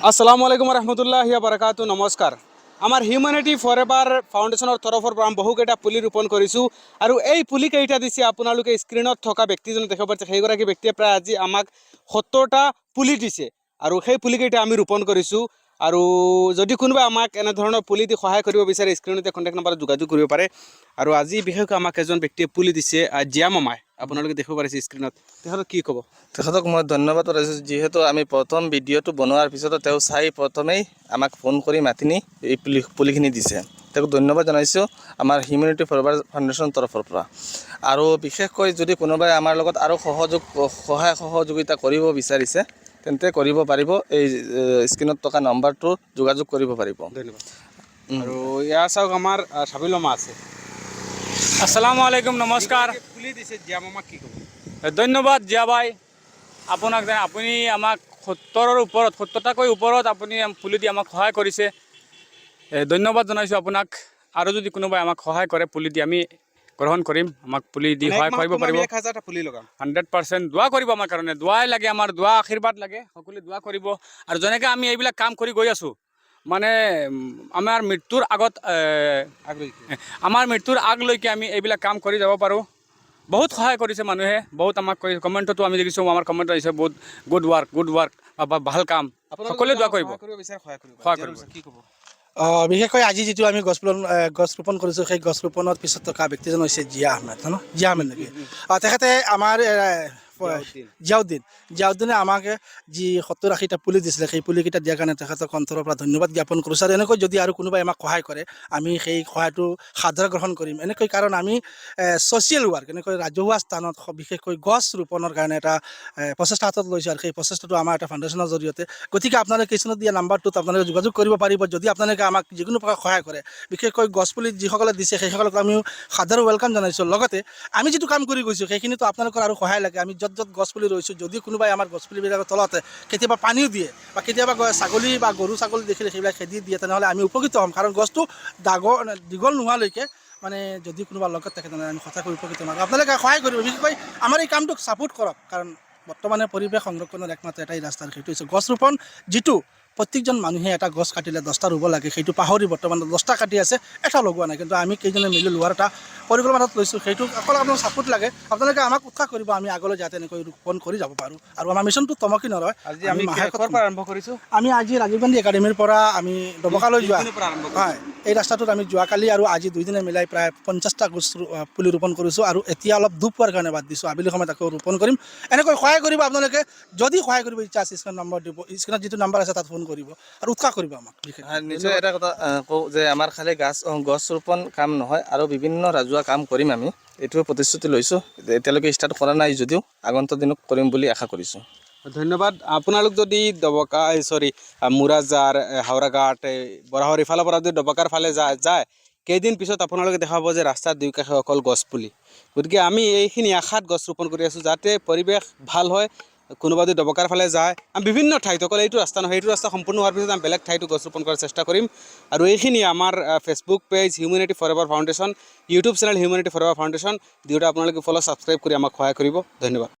আসসালামু আলাইকুম ৰহমতুল্লাহ বাৰকাতু। নমস্কাৰ। আমাৰ হিউমেনিটি ফৰ এভাৰ ফাউণ্ডেশ্যনৰ তৰফৰ পৰা আমি বহুকেইটা পুলি ৰোপণ কৰিছোঁ আৰু এই পুলিকেইটা দিছে আপোনালোকে স্ক্ৰীণত থকা ব্যক্তিজনে দেখিব পাৰিছে। সেইগৰাকী ব্যক্তিয়ে প্ৰায় আজি আমাক 70টা পুলি দিছে আৰু সেই পুলিকেইটা আমি ৰোপণ কৰিছোঁ। আৰু যদি কোনোবাই আমাক এনেধৰণৰ পুলি দি সহায় কৰিব বিচাৰে, স্ক্ৰীণতে কণ্টেক্ট নম্বৰত যোগাযোগ কৰিব পাৰে। আৰু আজি বিশেষকৈ আমাক এজন ব্যক্তিয়ে পুলি দিছে, জিয়া মামাই। আপোনালোকে দেখিব পাৰিছে স্ক্ৰীণত। তেখেতক কি ক'ব? তেখেতক মই ধন্যবাদ জনাইছোঁ, যিহেতু আমি প্ৰথম ভিডিঅ'টো বনোৱাৰ পিছতে তেওঁ চাই প্ৰথমেই আমাক ফোন কৰি মাতি নি এই পুলিখিনি দিছে। তেওঁক ধন্যবাদ জনাইছোঁ আমাৰ হিউমেনিটি ফৰএভাৰ ফাউণ্ডেশ্যনৰ তৰফৰ পৰা। আৰু বিশেষকৈ যদি কোনোবাই আমাৰ লগত আৰু সহায় সহযোগিতা কৰিব বিচাৰিছে, তেন্তে কৰিব পাৰিব। এই স্ক্ৰীণত থকা নম্বৰটো যোগাযোগ কৰিব পাৰিব। ধন্যবাদ। আৰু এয়া চাওক, আমাৰ চাবিল মামা আছে। আসসালামু আলাইকুম, নমস্কাৰ। পুলি দিছে জিয়া মামা, কি ক'ব? ধন্যবাদ জিয়া ভাই আপোনাক যে আপুনি আমাক 70ৰ ওপৰত, 70টাকৈ ওপৰত আপুনি পুলি দি আমাক সহায় কৰিছে। ধন্যবাদ জনাইছোঁ আপোনাক। আৰু যদি কোনোবাই আমাক সহায় কৰে পুলি দি, আমি গ্ৰহণ কৰিম। আমাক পুলি দি মানে সহায় এক কৰিব মাহত পাৰিব। আমি 1000টা পুলি লগাম। 100%। দোৱা কৰিব আমাৰ কাৰণে, দোৱাই লাগে আমাৰ, দোৱা আশীৰ্বাদ লাগে। সকলোৱে দোৱা কৰিব। আৰু যেনেকৈ আমি এইবিলাক কাম কৰি গৈ আছোঁ, মানে আমাৰ মৃত্যুৰ আগত আগ্ৰহী। আমাৰ মৃত্যুৰ আগলৈকে আমি এইবিলাক কাম কৰি যাব পাৰোঁ। বহুত সহায় কৰিছে মানুহে, বহুত আমাক কৰি কমেণ্টতো আমি দেখিছোঁ, আমাৰ কমেণ্ট আহিছে বহুত, "গুড ৱাৰ্ক, গুড ৱাৰ্ক" বা ভাল কাম। সকলোৱে দোৱা কৰিব। সহায় কৰিব বিচাৰে, সহায় কৰিব। সহায় জিয়া কৰিব। মামা, কি ক'ব? বিশেষকৈ আজি যিটো আমি গছ ৰোপণ কৰিছোঁ, সেই গছ ৰোপণৰ পিছত থকা ব্যক্তিজন হৈছে জিয়া আহমেদ ন? জিয়া আহমেদ নেকি? তেখেতে আমাৰ জিয়াউদ্দিন। জিয়াউদ্দিন, জিয়াউদ্দিনে আমাক যি 70-80টা পুলি দিছিলে, সেই পুলিকেইটা দিয়াৰ কাৰণে তেখেতক অন্তৰৰ পৰা ধন্যবাদ জ্ঞাপন কৰিছোঁ। আৰু এনেকৈ যদি আৰু কোনোবাই আমাক সহায় কৰে, আমি সেই সহায়টো সাদৰ গ্ৰহণ কৰিম। এনেকৈ কাৰণ আমি ছ'চিয়েল ৱাৰ্ক, এনেকৈ ৰাজহুৱা স্থানত বিশেষকৈ গছ ৰোপণৰ কাৰণে এটা প্ৰচেষ্টা হাতত লৈছোঁ আৰু সেই প্ৰচেষ্টাটো আমাৰ এটা ফাউণ্ডেশ্যনৰ জৰিয়তে। গতিকে আপোনালোকে স্ক্ৰীণত দিয়া নাম্বাৰটোত আপোনালোকে যোগাযোগ কৰিব পাৰিব, যদি আপোনালোকে আমাক যিকোনো প্ৰকাৰ সহায় কৰে। বিশেষকৈ গছপুলি যিসকলে দিছে, সেইসকলক আমিও সাদৰ welcome জনাইছোঁ। লগতে আমি যিটো কাম কৰি গৈছোঁ, সেইখিনিতো আপোনালোকৰ আৰু সহায় লাগে। আমি য'ত য'ত গছপুলি ৰুইছোঁ, যদি কোনোবাই আমাৰ গছপুলিবিলাকৰ তলতে কেতিয়াবা পানীও দিয়ে বা কেতিয়াবা ছাগলী বা গৰু ছাগলী দেখিলে সেইবিলাক খেদি দিয়ে, তেনেহ'লে আমি উপকৃত হ'ম। কাৰণ গছটো ডাঙৰ দীঘল নোহোৱালৈকে মানে যদি কোনোবা লগত থাকে, তেনেহ'লে আমি সঁচাকৈ উপকৃত হ'ম। আৰু আপোনালোকে সহায় কৰিব, বিশেষকৈ আমাৰ এই কামটোক ছাপোৰ্ট কৰক। কাৰণ বৰ্তমানে পৰিৱেশ সংৰক্ষণৰ একমাত্ৰ এটাই ৰাস্তা, সেইটো হৈছে গছ ৰোপণ। যিটো প্ৰত্যেকজন মানুহে এটা গছ কাটিলে 10টা ৰুব লাগে, সেইটো পাহৰি বৰ্তমান 10টা কাটি আছে, এটা লগোৱা নাই। কিন্তু আমি কেইজনে মিলি লোৱাৰ এটা পৰিকল্পনা হাতত লৈছোঁ। সেইটো অকল আপোনাক ছাপোৰ্ট লাগে। আপোনালোকে আমাক উৎসাহ কৰিব, আমি আগলৈ যাতে এনেকৈ ৰোপণ কৰি যাব পাৰোঁ আৰু আমাৰ মিছনটো থমকি নৰয়। আজি আমি মাহেকত ক'ৰ পৰা আৰম্ভ কৰিছোঁ? আমি আজি ৰাজীৱ গান্ধী একাডেমীৰ পৰা আমি ডবকালৈ যোৱা পিলপিনৰ পৰা আৰম্ভ কৰিছোঁ। হয়, এই ৰাস্তাটোত আমি যোৱাকালি আৰু আজি দুইদিনে মিলাই প্ৰায় 50টা গছ পুলি ৰোপণ কৰিছোঁ। আৰু এতিয়া অলপ ধূপ পোৱাৰ কাৰণে বাদ দিছোঁ, আবেলি সময়ত আকৌ ৰোপণ কৰিম। এনেকৈ সহায় কৰিব আপোনালোকে। যদি সহায় কৰিব ইচ্ছা আছে, স্ক্ৰীণত নম্বৰ দিব, স্ক্ৰীণত যিটো নম্বৰ আছে তাত ফোন কৰিব আৰু উৎসাহ কৰিব আমাক বিশেষ। হয়, নিশ্চয়। এটা কথা কওঁ যে আমাৰ খালি গছ ৰোপণ কাম নহয়, আৰু বিভিন্ন ৰাজহুৱা কাম কৰিম আমি। এইটো প্ৰতিশ্ৰুতি লৈছোঁ। এতিয়ালৈকে ষ্টাৰ্ট কৰা নাই যদিও আগন্তুক দিনত কৰিম বুলি আশা কৰিছোঁ। ধন্যবাদ। আপোনালোক যদি ডবকা, চৰি, মোৰাঝাৰ, হাওৰাঘাট, এই বৰাহৰ ইফালৰ পৰা যদি ডবকাৰ ফালে যায়, কেইদিন পিছত আপোনালোকে দেখা পাব যে ৰাস্তাৰ দুই কাষে অকল গছপুলি। গতিকে আমি এইখিনি আশাত গছ ৰোপণ কৰি আছোঁ যাতে পৰিৱেশ ভাল হয়। কোনোবা যদি ডবকাৰ ফালে যায়, আমি বিভিন্ন ঠাইত, অকল এইটো ৰাস্তা নহয়, এইটো ৰাস্তা সম্পূৰ্ণ হোৱাৰ পিছত আমি বেলেগ ঠাইতো গছ ৰোপণ কৰাৰ চেষ্টা কৰিম। আৰু এইখিনি আমাৰ Facebook page humanity for ever foundation, YouTube channel humanity for ever foundation, দুয়োটা আপোনালোকে ফ'ল' ছাবস্ক্ৰাইব কৰি আমাক সহায় কৰিব। ধন্যবাদ।